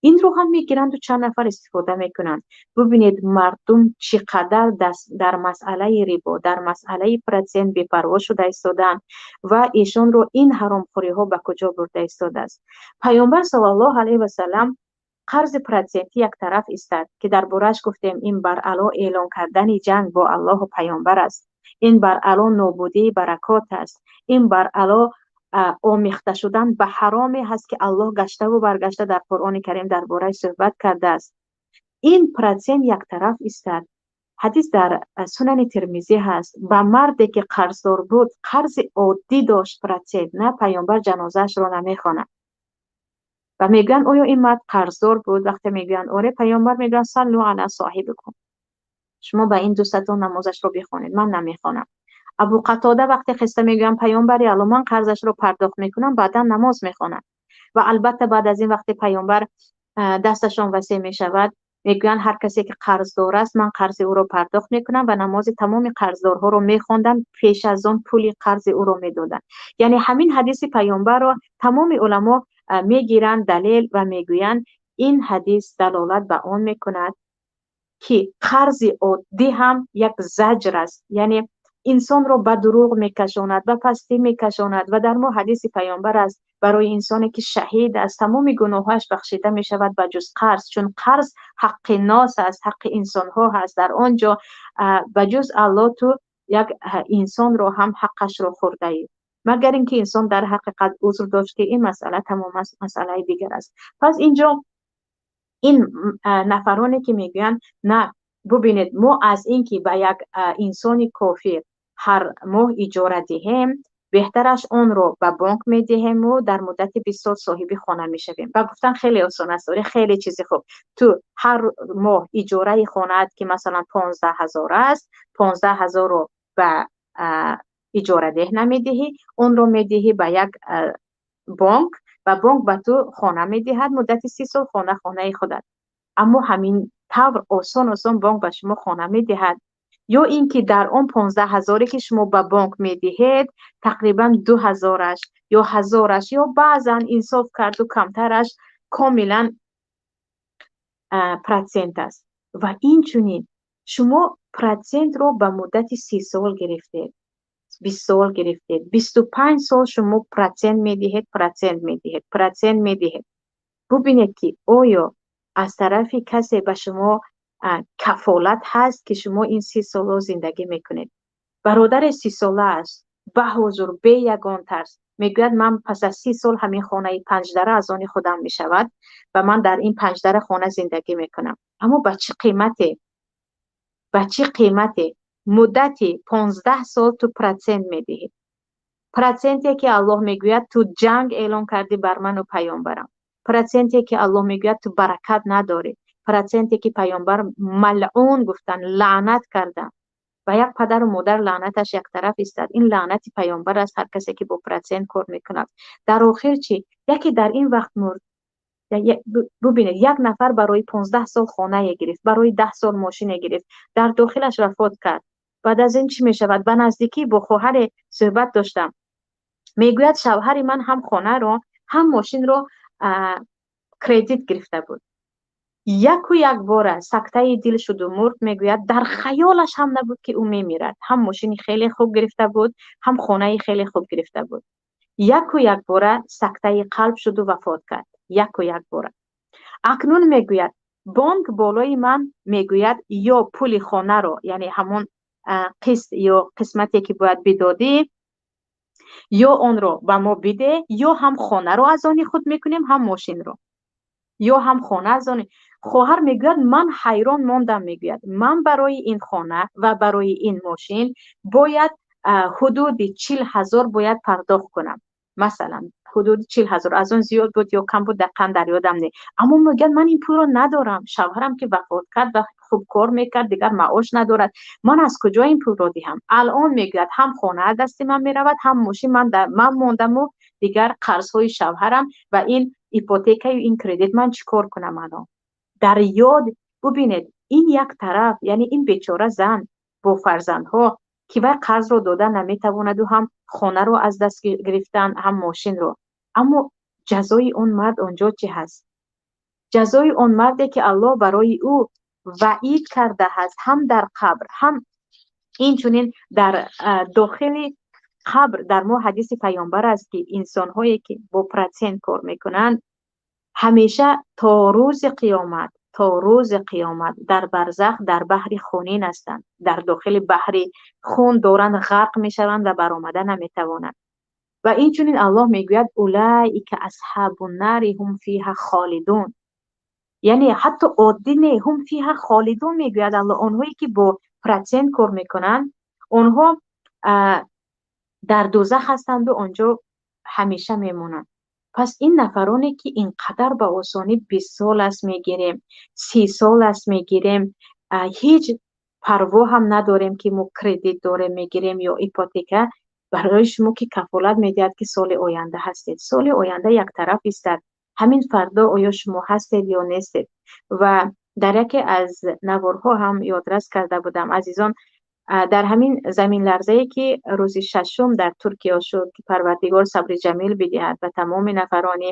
Инро ҳам мегиранду чанд нафар истифода мекунанд. Бубинед, мардум чӣ қадар дар масъалаи рибо, дар масъалаи процент бепарво шуда истодаанд ва эшонро ин ҳаромхӯриҳо ба куҷо бурда истодааст. Паёмбар саллаллоҳу алайҳи васалам қарзи процентӣ як тараф истад, ки дар борааш гуфтем, ин баръало эълон кардани ҷанг бо Аллоҳу паёмбар аст, ин баръало нобудии баракот аст, ин баръало омехта шудан ба ҳароме ҳаст, ки Аллоҳ гаштаву баргашта дар Қуръони Карим дар бораи суҳбат кардааст. Ин процент як тараф истад. Ҳадис дар Сунани Термизӣ ҳаст. Ба марде ки қарздор буд, қарзи оддӣ дошт, процент на, паёмбар ҷанозаашро намехонад ва мегӯянд, оё ин мард қарздор буд? Вақте мегӯянд оре, паёмбар мегӯянд: саллу ала соҳибикум, шумо ба ин дӯстатон намозашро бихонед, ман намехонам. Абу Қатода вақте хеста мегӯянд, паёмбари Алло, ман қарзашро пардохт мекунам, баъдан намоз мехонам. Ва албатта, баъд аз ин вақте паёмбар дасташон васеъ мешавад, мегӯянд: «Ҳар касе ки қарздор аст, ман қарзи ӯро пардохт мекунам», ва намози тамоми қарздорҳоро мехонданд, пеш аз он пули қарзи ӯро медоданд. Яъне ҳамин ҳадиси паёмбарро тамоми уламо мегиранд далел ва мегӯянд, ин ҳадис далолат ба он мекунад, ки қарзи оддӣ ҳам як заҷр аст, яъне инсонро ба дурӯғ мекашонад, ба пастӣ мекашонад. Ва дар мо ҳадиси паёмбар аст, барои инсоне ки шаҳид аст, тамоми гуноҳҳояш бахшида мешавад ба ҷуз қарз, чун қарз ҳаққи нос аст, ҳаққи инсонҳо ҳаст. Дар он ҷо ба ҷуз Аллоҳ ту як инсонро ҳам ҳаққашро хӯрдаӣ, магар ин ки инсон дар ҳақиқат узр дошт, ки ин масъала тамом аст, масъалаи дигар аст. Пас инҷо ин нафароне ки мегӯянд: «На, бубинед, мо аз ин ки ба як инсони кофир ҳар моҳ иҷора диҳем, беҳтараш онро ба бонк медиҳему дар муддати 20 сол соҳиби хона мешавем», ба гуфтан хеле осон аст. Оре, хеле чизи хуб. Ту ҳар моҳ иҷораи хонаат, ки масалан 15 000 аст, 15 000-ро ба иҷорадеҳ намедиҳӣ, онро медиҳӣ ба як бонк ва бонк ба ту хона медиҳад. Муддати 30 сол хона хонаи худат. Аммо ҳамин тавр осон осон бонк ба шумо хона медиҳад? Ё ин ки дар он 15 000-е ки шумо ба бонк медиҳед, тақрибан 2000-аш ё 1000-аш ё баъзан инсоф карду камтараш комилан процент аст. Ва инчунин шумо процентро ба муддати 30 сол гирифтед, 20 сол гирифтед, 25 сол шумо процент медиҳед, процент медиҳед, процент медиҳед. Бубинед, ки оё аз тарафи касе ба шумо кафолат ҳаст, ки шумо ин 30 солро зиндагӣ мекунед? Бародаре 30-сола аст, ба ҳузур бе ягон тарс мегӯяд: «Ман пас аз 30 сол ҳамин хонаи панҷдара аз они худам мешавад ва ман дар ин панҷдара хона зиндагӣ мекунам». Аммо ба чӣ қимате? Ба чӣ қимате? Муддати 15 сол ту процент медиҳӣ, проценте ки Аллоҳ мегӯяд, ту ҷанг эълон кардӣ бар ману паёмбарам, проценте ки Аллоҳ мегӯяд, ту баракат надорӣ, проценте ки паёмбар малъун гуфтанд, лаънат карданд. Ва як падару модар лаънаташ яктараф истад, ин лаънати паёмбар аст, ҳар касе ки бо процент кор мекунад. Дар охир чӣ? Яке дар ин вақт мурд. Бубинед, як нафар барои 15 сол хонае гирифт, барои 10 сол мошине гирифт, дар дохилаш вафот кард. Баъд аз ин чӣ мешавад? Ба наздикӣ бо хоҳаре суҳбат доштам, мегӯяд, шавҳари ман ҳам хонаро, ҳам мошинро кредит гирифта буд. Яку якбора сактаи дил шуду мурд. Мегӯяд, дар хаёлаш ҳам набуд, ки ӯ мемирад. Ҳам мошини хеле хуб гирифта буд, ҳам хонаи хеле хуб гирифта буд. Яку якбора сактаи қалб шуду вафот кард, яку якбора. Акнун, мегӯяд, бонк болои ман мегӯяд, ё пули хонаро, яъне ҳамон қист ё қисмате ки бояд бидодӣ, ё онро ба мо биде, ё ҳам хонаро аз они худ мекунем, ҳам мошинро, ё ҳам хона аз они. Хоҳар мегӯяд, ман ҳайрон мондам. Мегӯяд, ман барои ин хона ва барои ин мошин бояд ҳудуди 40 000 бояд пардохт кунам, масалан ҳудуди 40 000, аз он зиёд буд ё кам буд, дақиқан дар ёдам не. Аммо мегӯяд, ман ин пулро надорам. Шавҳарам ки вафот кард ва хуб кор мекард, дигар маош надорад. Ман аз куҷо ин пулро диҳам? Алон, мегӯяд, ҳам хона аз дасти ман меравад, ҳам мошин. Ман мондаму дигар қарзҳои шавҳарам ва ин ипотекаю ин кредит. Ман чӣ кор кунам алон? Дар ёд бубинед, ин як тараф, яъне ин бечора зан бо фарзандҳо, ки вай қарзро дода наметавонаду ҳам хонаро аз даст гирифтан, ҳам мошинро. Аммо ҷазои он мард он ҷо чӣ ҳаст? Ҷазои он марде ки Аллоҳ барои ӯ ваъид кардааст, ҳам дар қабр, ҳам инчунин дар дохили қабр. Дар мо ҳадиси паёмбар аст, ки инсонҳое ки бо процент кор мекунанд, ҳамеша то рӯзи қиёмат, то рӯзи қиёмат дар барзах, дар баҳри хунин ҳастанд, дар дохили баҳри хун доранд ғарқ мешаванд ва баромада наметавонанд. Ва инчунин Аллоҳ мегӯяд: أولئك أصحاب النار هم فيها خالدون. Яъне ҳатто оддӣ не, هم فيها خالدون, мегӯяд Аллоҳ. Онҳое ки бо процент кор мекунанд, онҳо дар дӯзах ҳастанду онҷо ҳамеша мемонанд. Пас ин нафароне ки ин қадар ба осонӣ 20 сол аст мегирем, 30 сол аст мегирем, ҳеҷ парво ҳам надорем, ки мо кредит дорем мегирем ё ипотека. Барои шумо ки кафолат медиҳад, ки соли оянда ҳастед? Соли оянда яктараф истад, ҳамин фардо оё шумо ҳастед ё нестед? Ва дар яке аз наворҳо ҳам ёдрас карда будам, азизон, дар ҳамин заминларзае, ки рӯзи шашум дар Туркия шуд, ки Парвардигор сабри ҷамил бидиҳад ба тамоми нафарони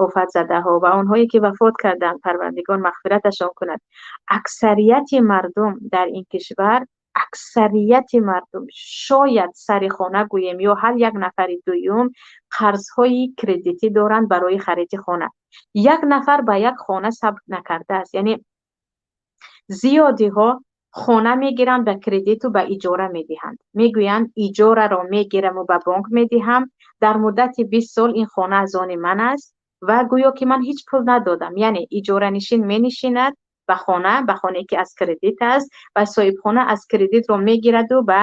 офатзадаҳо ва онҳое, ки вафот карданд, Парвардигор мағфираташон кунад. Аксарияти мардум дар ин кишвар, аксарияти мардум, шояд сари хона гӯем ё ҳар як нафари дуюм, қарзҳои кредитӣ доранд барои хариди хона. Як нафар ба як хона сабр накардааст, яъне зиёдиҳо хона мегиранд ба кредиту ба иҷора медиҳанд. Мегӯянд: иҷораро мегираму ба бонк медиҳам, дар муддати 20 сол ин хона аз они ман аст ва гӯё ки ман ҳеҷ пул надодам. Яъне иҷоранишин менишинад ба хона, ба хонае, ки аз кредит аст, ва соҳибхона аз кредитро мегираду ба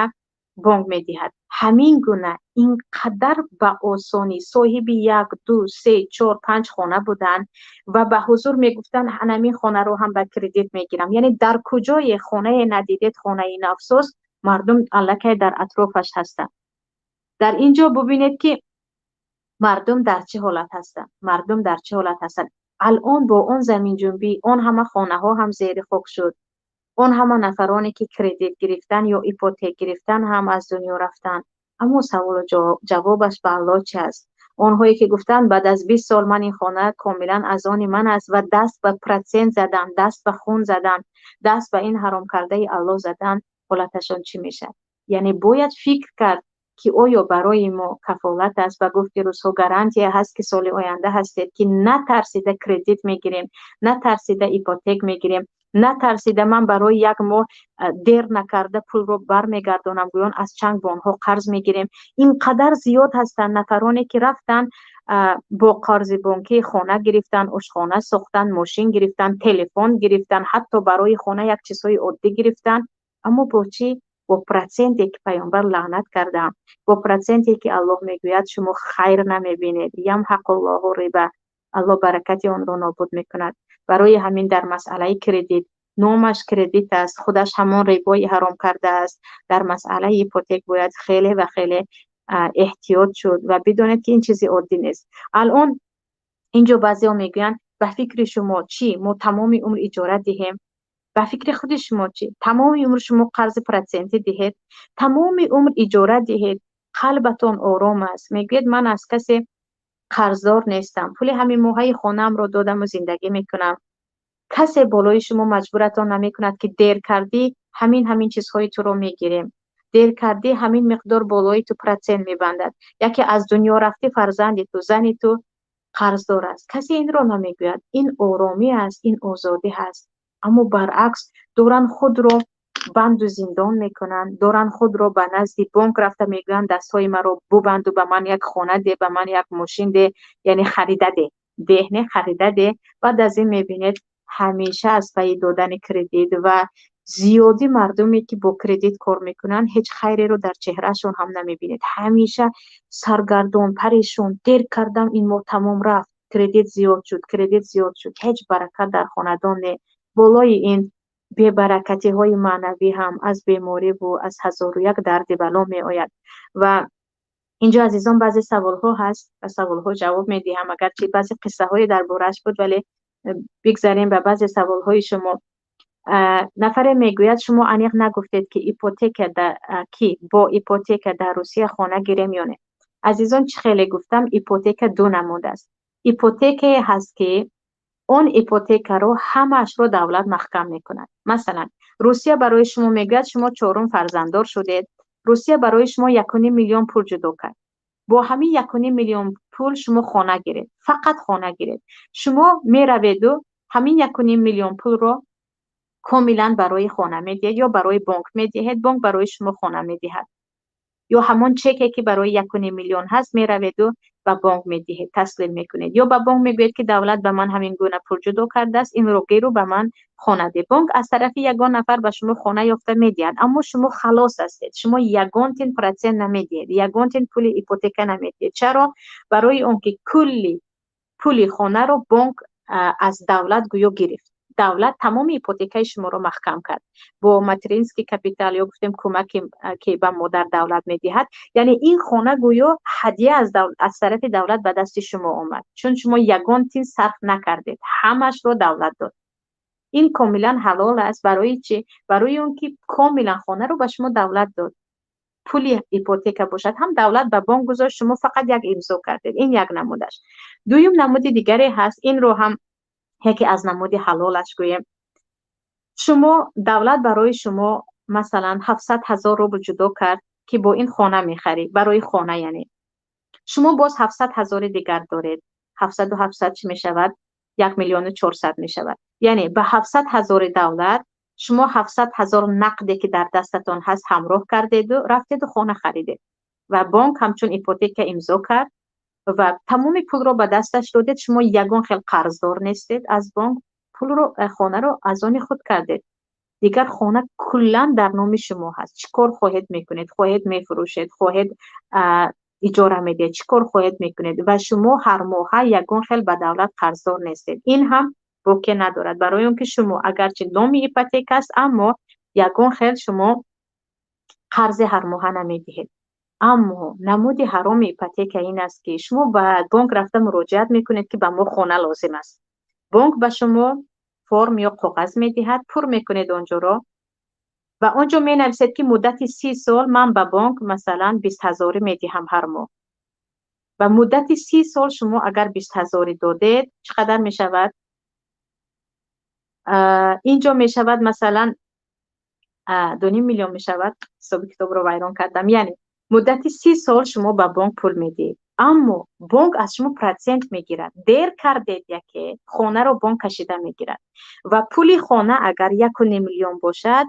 бонк медиҳад. Ҳамин гуна ин қадар ба осонӣ соҳиби як, ду, се, чор, панҷ хона буданд ва ба ҳузур мегуфтанд: ҳанамин хонаро ҳам ба кредит мегирам. Яъне дар куҷое хонае надидед, хонаи навсоз, мардум аллакай дар атрофаш ҳастанд. Дар ин ҷо бубинед, ки мардум дар чӣ ҳолат ҳастанд, мардум дар чӣ ҳолат ҳастанд. Алон бо он заминҷунбӣ он ҳама хонаҳо ҳам зери хок шуд, он ҳама нафароне, ки кредит гирифтан ё ипотек гирифтан, ҳам аз дунё рафтанд. Аммо саволу ҷавобаш ба Аллоҳ чи аст? Онҳое, ки гуфтанд: баъд аз 20 сол ман ин хона комилан аз они ман аст, ва даст ба процент задан, даст ба хун задан, даст ба ин ҳаромкардаи Аллоҳ задан, ҳолаташон чӣ мешавад? Яъне бояд фикр кард, ки оё барои мо кафолат аст, ба гуфти рӯзҳо гарантия ҳаст, ки соли оянда ҳастед, ки натарсида кредит мегирем, натарсида ипотек мегирем, натарсида ман барои як моҳ дер накарда пулро бармегардонам гӯён аз чанд бонкҳо қарз мегирем. Ин қадар зиёд ҳастанд нафароне, ки рафтанд, бо қарзи бонкӣ хона гирифтан, ошхона сохтан, мошин гирифтан, телефон гирифтан, ҳатто барои хона як чизҳои оддӣ гирифтан. Аммо бо чӣ? Бо проценте, ки Паёмбар лаънат кардаам, бо проценте, ки Аллоҳ мегӯяд: шумо хайр намебинед, ямҳақуллоҳу риба, Аллоҳ баракати онро нобуд мекунад. Барои ҳамин дар масъалаи кредит, номаш кредит аст, худаш ҳамон рибои ҳаром кардааст. Дар масъалаи ипотек бояд хеле ва хеле эҳтиёт шуд ва бидонед, ки ин чизи оддӣ нест. Алон инҷо баъзеҳо мегӯянд: ба фикри шумо чӣ, мо тамоми умр иҷора диҳем? Ба фикри худи шумо чӣ, тамоми умр шумо қарзи процентӣ диҳед, тамоми умр иҷора диҳед, қалбатон ором аст, мегӯед: ман аз касе қарздор нестам, пули ҳамин моҳаи хонаамро додаму зиндагӣ мекунам. Касе болои шумо маҷбуратон намекунад, ки дер кардӣ, ҳамин чизҳои туро мегирем, дер кардӣ, ҳамин миқдор болои ту процент мебандад, яке аз дунё рафтӣ, фарзанди ту, зани ту қарздор аст. Касе инро намегӯяд. Ин оромӣ аст, ин озодӣ ҳаст. Аммо баръакс доранд худро банду зиндон мекунанд, доранд худро ба назди бонк рафта мегӯянд: дастҳои маро бубанду ба ман як хона де, ба ман як мошин де, яъне харида де, деҳ не, харида де. Баъд аз ин мебинед, ҳамеша аз пайи додани кредит ва зиёдӣ мардуме, ки бо кредит кор мекунанд, ҳеҷ хайреро дар чеҳраашон ҳам намебинед. Ҳамеша саргардон, парешон: дер кардам, ин моҳ тамом рафт, кредит зиёд шуд, кредит зиёд шуд. Ҳеҷ баракат дар хонадон не. Болои ин бебаракатиҳои маънавӣ ҳам аз бемориву аз ҳазору як дарди бало меояд. Ва инҷо, азизон, баъзе саволҳо ҳаст, ба саволҳо ҷавоб медиҳам, агарчи баъзе қиссаҳое дар борааш буд, вале бигзарем ба баъзе саволҳои шумо. Нафаре мегӯяд: шумо аниқ нагуфтед, ки ипотека ки бо ипотека дар Русия хона гирем ё не. Азизон, чӣ хеле гуфтам, ипотека ду намуд аст. Ипотекае ҳаст, ки он ипотекаро ҳамаашро давлат маҳкам мекунад. Масалан, Русия барои шумо мегӯяд: шумо чорум фарзанддор шудед, Русия барои шумо 1,5 миллион пул ҷудо кард, бо ҳамин 1,5 миллион пул шумо хона гиред, фақат хона гиред. Шумо мераведу ҳамин 1,5 миллион пулро комилан барои хона медиҳед ё барои бонк медиҳед, бонк барои шумо хона медиҳад. Ё ҳамон чеке, ки барои 1,5 миллион ҳаст, мераведу ба бонк медиҳед, таслим мекунед, ё ба бонк мегӯед, ки давлат ба ман ҳамин гуна пул ҷудо кардааст, инро гиру ба ман хона де. Бонк аз тарафи ягон нафар ба шумо хона ёфта медиҳад, аммо шумо халос ҳастед, шумо ягон тин процент намедиҳед, ягон тин пули ипотека намедиҳед. Чаро? Барои он ки кулли пули хонаро бонк аз давлат гӯё гирифт. Давлат тамоми ипотекаи шуморо маҳкам кард бо материнский капитал ё гуфтем, кӯмаке, ки ба модар давлат медиҳад. Яъне ин хона гӯё ҳадя аз тарафи давлат ба дасти шумо омад, чун шумо ягон тин сарф накардед, ҳамашро давлат дод. Ин комилан ҳалол аст. Барои чӣ? Барои он ки комилан хонаро ба шумо давлат дод. Пули ипотека бошад ҳам, давлат ба бонк гузошт, шумо фақат як имзо кардед. Ин як намудаш. Дуюм намуди дигаре ҳаст, инро ҳам яке аз намуди ҳалолаш гӯем. Шумо, давлат барои шумо, масалан, 700 000 рубл ҷудо кард, ки бо ин хона мехарӣ, барои хона. Яъне шумо боз 700 000-и дигар доред. Ҳафтсаду ҳафтсад чӣ мешавад? 1 400 000 мешавад. Яъне ба 700 000-и давлат шумо 700 000 нақде, ки дар дастатон ҳаст, ҳамроҳ кардеду рафтеду хона харидед ва бонк ҳамчун ипотека имзо кард ва тамоми пулро ба дасташ додед. Шумо ягон хел қарздор нестед аз бонк. Пулро, хонаро аз они худ кардед. Дигар хона куллан дар номи шумо ҳаст. Чӣ кор хоҳед мекунед, хоҳед мефурӯшед, хоҳед иҷора медиҳед, чӣ кор хоҳед мекунед ва шумо ҳар моҳа ягон хел ба давлат қарздор нестед. Ин ҳам боке надорад, барои он ки шумо агарчи номи ипотека аст, аммо ягон хел шумо қарзи ҳармоҳа намедиҳед. Аммо намуди ҳароми ипотека ин аст, ки шумо ба бонк рафта муроҷиат мекунед, ки ба мо хона лозим аст. Бонк ба шумо форм ё коғаз медиҳад, пур мекунед онҷоро ва он ҷо менависед, ки муддати 30 сол ман ба бонк, масалан, 20 ҳазорӣ медиҳам ҳар моҳ. Ва муддати 30 сол шумо агар 20 ҳазорӣ додед, чӣ қадар мешавад? Ин ҷо мешавад, масалан, 2,5 миллион мешавад. Ҳисоби китобро вайрон кардам. Яъне муддати 30 сол шумо ба бонк пул медиҳед, аммо бонк аз шумо процент мегирад. Дер кардед яке, хонаро бонк кашида мегирад ва пули хона агар 1,5 миллион бошад,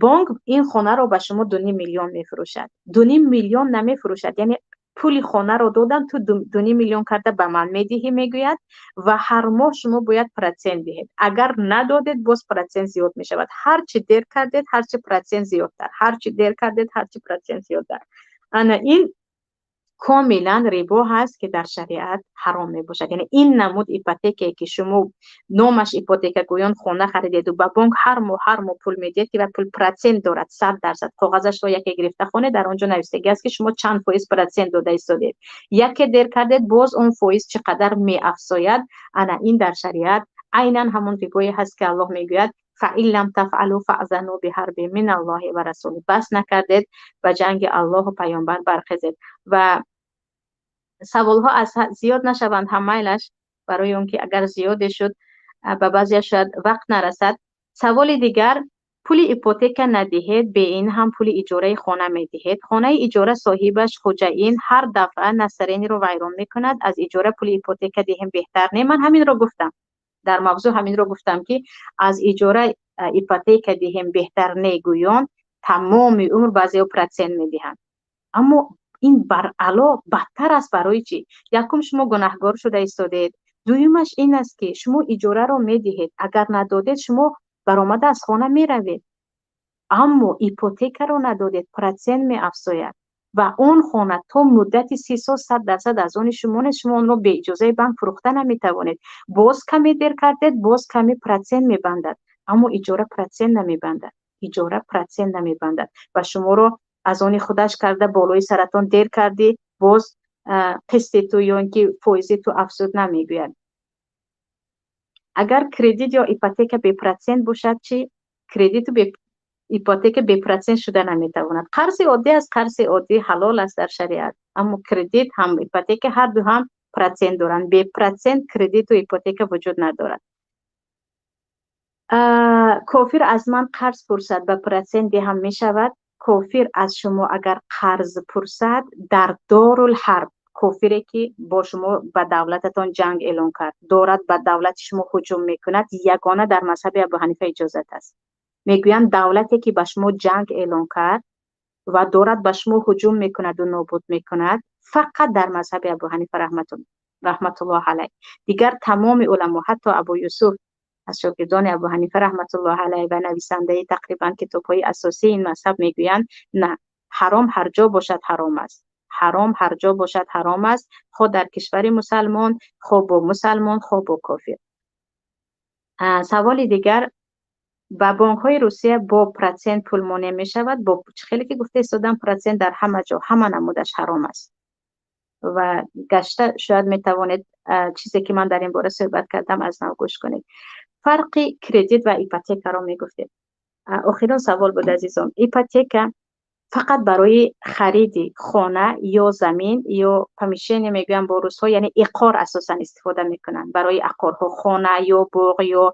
бонк ин хонаро ба шумо 2,5 миллион мефурӯшад. 2,5 миллион намефурӯшад, яъне пули хонаро додам, ту 2,5 миллион карда ба ман медиҳӣ, мегӯяд, ва ҳар моҳ шумо бояд процент диҳед. Агар надодед, боз процент зиёд мешавад. Ҳарчи дер кардед, ҳарчи процент зиёдтар, ҳарчи дер кардед, ҳарчи процент зиёдтар. Ана ин комилан рибо ҳаст, ки дар шариат ҳаром мебошад. Яъне ин намуд ипотекае, ки шумо номаш ипотека гӯён хона харидеду ба бонк ҳар моҳ, ҳар моҳ пул медиҳед, ки ва пул процент дорад, 100%. Коғазашро яке гирифта хонед, дар он ҷо навиштагӣ аст, ки шумо чанд фоиз процент дода истодед. Яке дер кардед, боз он фоиз чӣ қадар меафзояд. Ана ин дар шариат айнан ҳамон рибое ҳаст, ки Аллоҳ мегӯяд: فإن لم تفعلوا فأذنوا بحرب من الله ورسوله. Бас накардед, ба ҷанги Аллоҳу паёмбар бархезед. Ва саволҳо аз зиёд нашаванд ҳам майлаш, барои он ки агар зиёде шуд, ба баъзея шояд вақт нарасад. Саволи дигар: пули ипотека надиҳед, бе ин ҳам пули иҷораи хона медиҳед. Хонаи иҷора соҳибаш хоҷаин ҳар дафъа настроение ро вайрон мекунад. Аз иҷора пули ипотека диҳем беҳтар не? Ман ҳаминро гуфтам дар мавзӯъ, ҳаминро гуфтам, ки аз иҷора ипотека диҳем беҳтар не гӯён, тамоми умр баъзеҳо процент медиҳанд, аммо ин баръало бадтар аст. Барои чӣ? Якум, шумо гунаҳгор шуда истодед. Дуюмаш ин аст, ки шумо иҷораро медиҳед, агар надодед, шумо баромада аз хона меравед, аммо ипотекаро надодед, процент меафзояд ва он хона то муддати 30 сол 100% аз они шумо нест. Шумо онро беиҷозаи банк фурӯхта наметавонед. Боз каме дер кардед, боз каме процент мебандад, аммо иҷора процент намебандад. Иҷора процент намебандад ва шуморо аз они худаш карда болои саратон. Дер кардӣ, боз қисти ту ё ин ки фоизи ту афзуд намегӯяд. Агар кредит ё ипотека бепроцент бошад чӣ? Кредиту ипотека бепроцент шуда наметавонад. Қарзи оддӣ аст, қарзи оддӣ ҳалол аст дар шариат, аммо кредит ҳам, ипотека, ҳар ду ҳам процент доранд. Бепроцент кредиту ипотека вуҷуд надорад. Кофир аз ман қарз пурсад, ба процент диҳам мешавад? Кофир аз шумо агар қарз пурсад дар дорулҳарб, кофире ки бо шумо ба давлататон ҷанг эълон кард, дорад ба давлати шумо ҳуҷум мекунад, ягона дар мазҳаби Абу Ҳанифа иҷозат аст. Мегӯянд, давлате ки ба шумо ҷанг эълон кард ва дорад ба шумо ҳуҷум мекунаду нобуд мекунад, фақат дар мазҳаби Абу Ҳанифа раҳматуллоҳ алайҳ. Дигар тамоми уламо, ҳатто Абу Юсуф аз шогирдони Абу Ҳанифа раҳматуллоҳ алайҳ ва нависандаи тақрибан китобҳои асосии ин мазҳаб, мегӯянд: на, ҳаром ҳар ҷо бошад ҳаром аст, ҳаром ҳар ҷо бошад ҳаром аст, хо дар кишвари мусалмон, хо бо мусалмон, хо бо кофир. Саволи дигар: ба бонкҳои Русия бо процент пул монеъ мешавад? Бо хеле ки гуфта истодам, процент дар ҳама ҷо, ҳама намудаш ҳаром аст. Ва гашта шояд метавонед чизе ки ман дар ин бора суҳбат кардам, аз нав гӯш кунед. Фарқи кредит ва ипотекаро мегуфтед. Охирон савол буд, азизон. Ипотека фақат барои хариди хона ё замин ё помещение мегӯям бо русҳо, яъне иқор асосан истифода мекунанд барои ақорҳо: хона ё боғ ё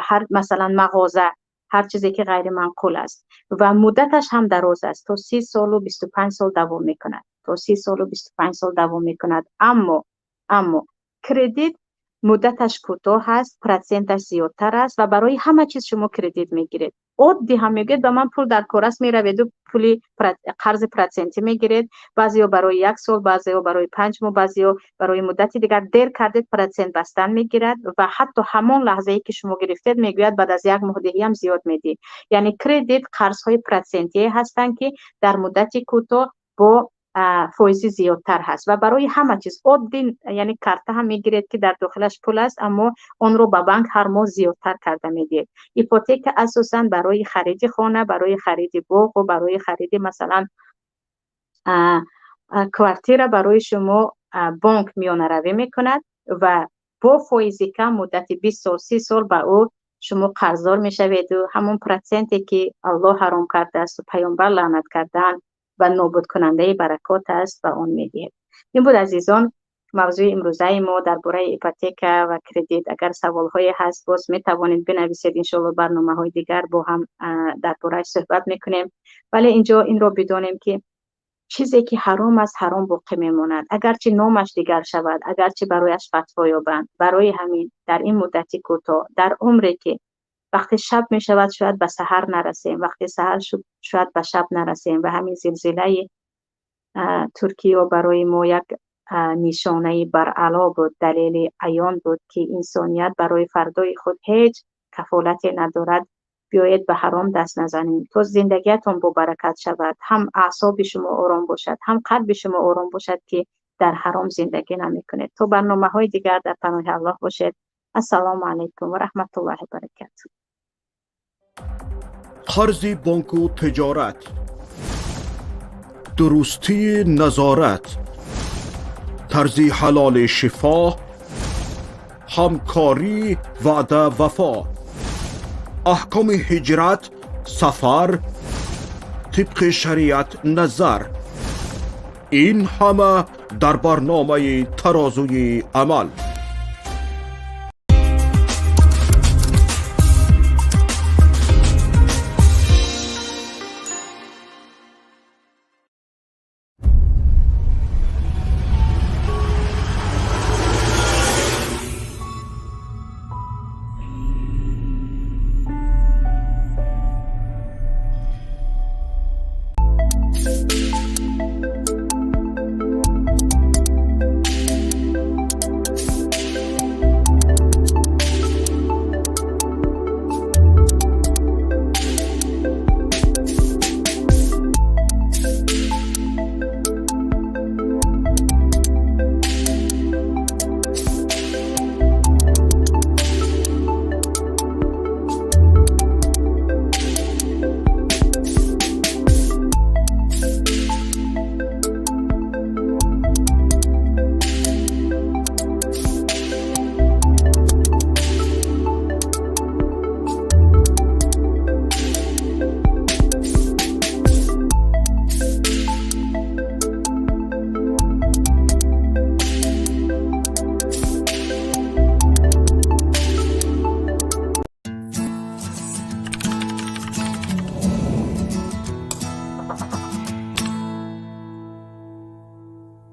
ҳар, масалан, мағоза, ҳар чизе ки ғайриманқул аст. Ва муддаташ ҳам дароз аст, то 30 солу 25 сол давом мекунад, то 30 солу 25 сол давом мекунад. Аммо кредит муддаташ кӯтоҳ аст, проценташ зиёдтар аст ва барои ҳама чиз шумо кредит мегиред. Оддӣ ҳам мегӯед, ба ман пул дар кор аст, мераведу пули қарзи процентӣ мегиред. Баъзеҳо барои як сол, баъзеҳо барои 5 моҳ, баъзеҳо барои муддати дигар. Дер кардед, процент бастан мегирад ва ҳатто ҳамон лаҳзае ки шумо гирифтед, мегӯяд, баъд аз як моҳ диҳиам зиёд медиҳӣ. Яъне кредит қарзҳои процентие ҳастанд, ки дар муддати кӯтоҳ бо фоизи зиёдтар ҳаст ва барои ҳама чиз оддӣ, яъне карта ҳам мегиред, ки дар дохилаш пул аст, аммо онро ба банк ҳар моҳ зиёдтар карда медиҳед. Ипотека асосан барои хариди хона, барои хариди боғу барои хариди, масалан, квартира барои шумо бонк миёнаравӣ мекунад ва бо фоизи кам муддати 20 сол, 30 сол ба ӯ шумо қарздор мешаведу ҳамон проценте ки Аллоҳ ҳаром кардаасту паёмбар лаънат кардаанд ва нобудкунандаи баракот аст, ба он медиҳед. Ин буд, азизон, мавзӯи имрӯзаи мо дар бораи ипотека ва кредит. Агар саволҳое ҳаст, боз метавонед бинависед. Иншоалло, барномаҳои дигар бо ҳам дар борааш суҳбат мекунем. Вале инҷо инро бидонем, ки чизе ки ҳаром аст, ҳаром боқӣ мемонад, агарчи номаш дигар шавад, агарчи барояш фатво ёбанд. Барои ҳамин дар ин муддати кӯтоҳ, дар умре ки вақте шаб мешавад, шояд ба саҳар нарасем, вақте саҳар шуд, шояд ба шаб нарасем. Ва ҳамин зилзилаи Туркиё барои мо як нишонаи баръало буд, далели аён буд, ки инсоният барои фардои худ ҳеҷ кафолате надорад. Биёед, ба ҳаром даст назанем, то зиндагиятон бобаракат шавад, ҳам аъсоби шумо ором бошад, ҳам қалби шумо ором бошад, ки дар ҳаром зиндагӣ намекунед. То барномаҳои дигар дар паноҳи Аллоҳ бошед. Ассалому алайкум ва раҳматуллоҳи баракату. Қарзи бонку тиҷорат, дурустии назорат, тарзи ҳалоли шифо, ҳамкорӣ, ваъда, вафо, аҳкоми ҳиҷрат, сафар, тибқи шариат назар — ин ҳама дар барномаи «Тарозуи амал».